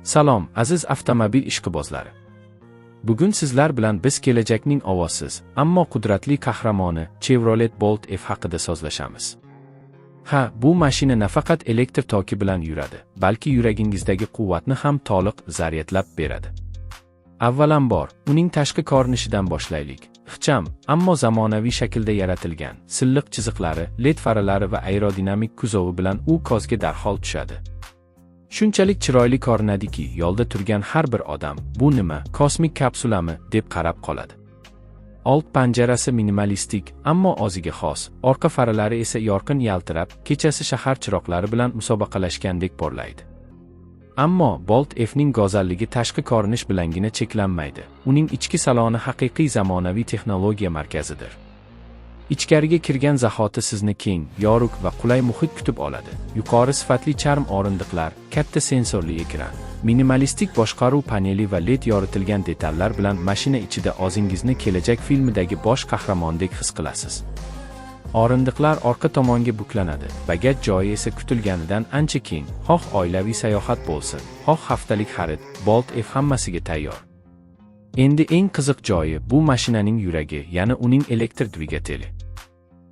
Salom, aziz avtomobil ishqibozlari. Bugun sizlar bilan biz kelajakning ovozsiz, ammo qudratli qahramoni Chevrolet Bolt EV haqida so'zlashamiz. Ha, bu mashina nafaqat elektr toki bilan yuradi, balki yuragingizdagi quvvatni ham to'liq zaryadlab beradi. Avvalambor, uning tashqi ko'rinishidan boshlaylik. Ixcham, ammo zamonaviy shaklda yaratilgan, silliq chiziqlari, LED faralari va aerodinamik kuzovi bilan u ko'zga darhol tushadi. Shunchalik chiroyli ko'rinadiki, yo'lda turgan har bir odam, "Bu nima, kosmik kapsulami?" deb qarab qoladi. Old panjarasi minimalistik, ammo o'ziga xos, orqa faralari esa yorqin yaltirab, kechasi shahar chiroqlari bilan musobaqalashgandek porlaydi. Ammo Bolt EVning go'zalligi tashqi ko'rinish bilangina cheklanmaydi. Uning ichki saloni haqiqiy zamonaviy texnologiya markazidir. Ichkariga kirgan zahoti sizni keng, yorug' va qulay muhit kutib oladi. Yuqori sifatli charm o'rindiqlar, katta sensorli ekran, minimalistik boshqaruv paneli va LED yoritilgan detallar bilan mashina ichida o'zingizni kelajak filmidagi bosh qahramondek his qilasiz. O'rindiqlar orqa tomonga buklanadi, bagaj joyi esa kutilganidan ancha keng. Xoh oilaviy sayohat bo'lsin, xoh haftalik xarid, Bolt EV hammasiga tayyor. Endi eng qiziq joyi bu mashinaning yuragi, ya'ni uning elektr dvigateli.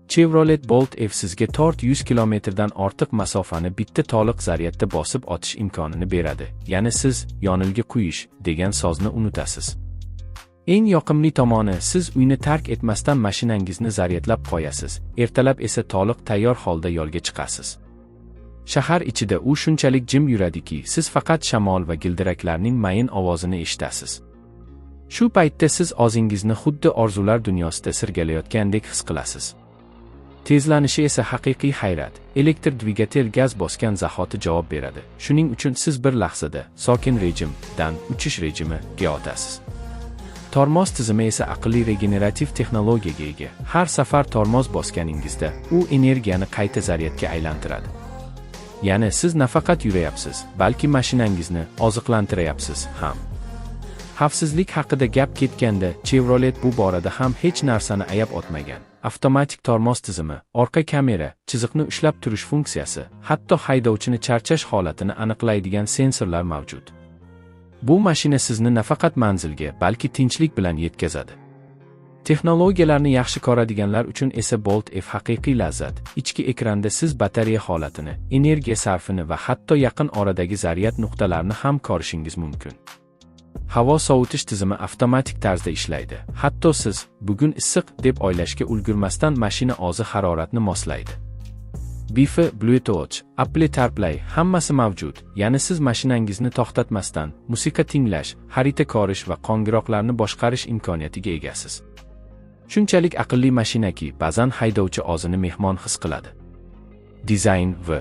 Chevrolet Bolt EV sizga 400 kilometrdan ortiq masofani bitta to'liq zaryadda bosib o'tish imkonini beradi. Ya'ni siz yonilgi quyish degan so'zni unutasiz. Eng yoqimli tomoni, siz uyni tark etmasdan mashinangizni zaryadlab qo'yasiz. Ertalab esa to'liq tayyor holda yo'lga chiqasiz. Shahar ichida u shunchalik jim yuradiki, siz faqat shamol va gildiraklarning mayin ovozini eshitasiz. Shu paytda siz o'zingizni xuddi orzular dunyosida sirgalayotgandek his qilasiz. Tezlanishi esa haqiqiy hayrat. Elektr dvigatel gaz bosgan zahoti javob beradi. Shuning uchun siz bir lahzada sokin rejimdan uchish rejimiga o'tasiz. Tormoz tizimi esa aqlli regenerativ texnologiyaga ega. Har safar tormoz bosganingizda u energiyani qayta zaryadga aylantiradi. Ya'ni siz nafaqat yurayapsiz, balki mashinangizni oziqlantirayapsiz ham. Xavfsizlik haqida gap ketganda, Chevrolet bu borada ham hech narsani ayab o'tmagan. Avtomatik tormoz tizimi, orqa kamera, chiziqni ushlab turish funksiyasi, hatto haydovchini charchash holatini aniqlaydigan sensorlar mavjud. Bu mashina sizni nafaqat manzilga, balki tinchlik bilan yetkazadi. Texnologiyalarni yaxshi ko'radiganlar uchun esa Bolt EV haqiqiy lazzat. Ichki ekranda siz batareya holatini, energiya sarfini va hatto yaqin oradagi zaryad nuqtalarini ham ko'rishingiz mumkin. Havo sovutish tizimi avtomatik tarzda ishlaydi. Hatto siz "Bugun issiq" deb o'ylashga ulgurmasdan mashina o'zi haroratni moslaydi. Wi-Fi, Bluetooth, Apple CarPlay hammasi mavjud. Ya'ni siz mashinangizni to'xtatmasdan musiqa tinglash, xarita ko'rish va qo'ng'iroqlarni boshqarish imkoniyatiga egasiz. Shunchalik aqlli mashinaki, ba'zan haydovchi o'zini mehmon his qiladi. Dizayn va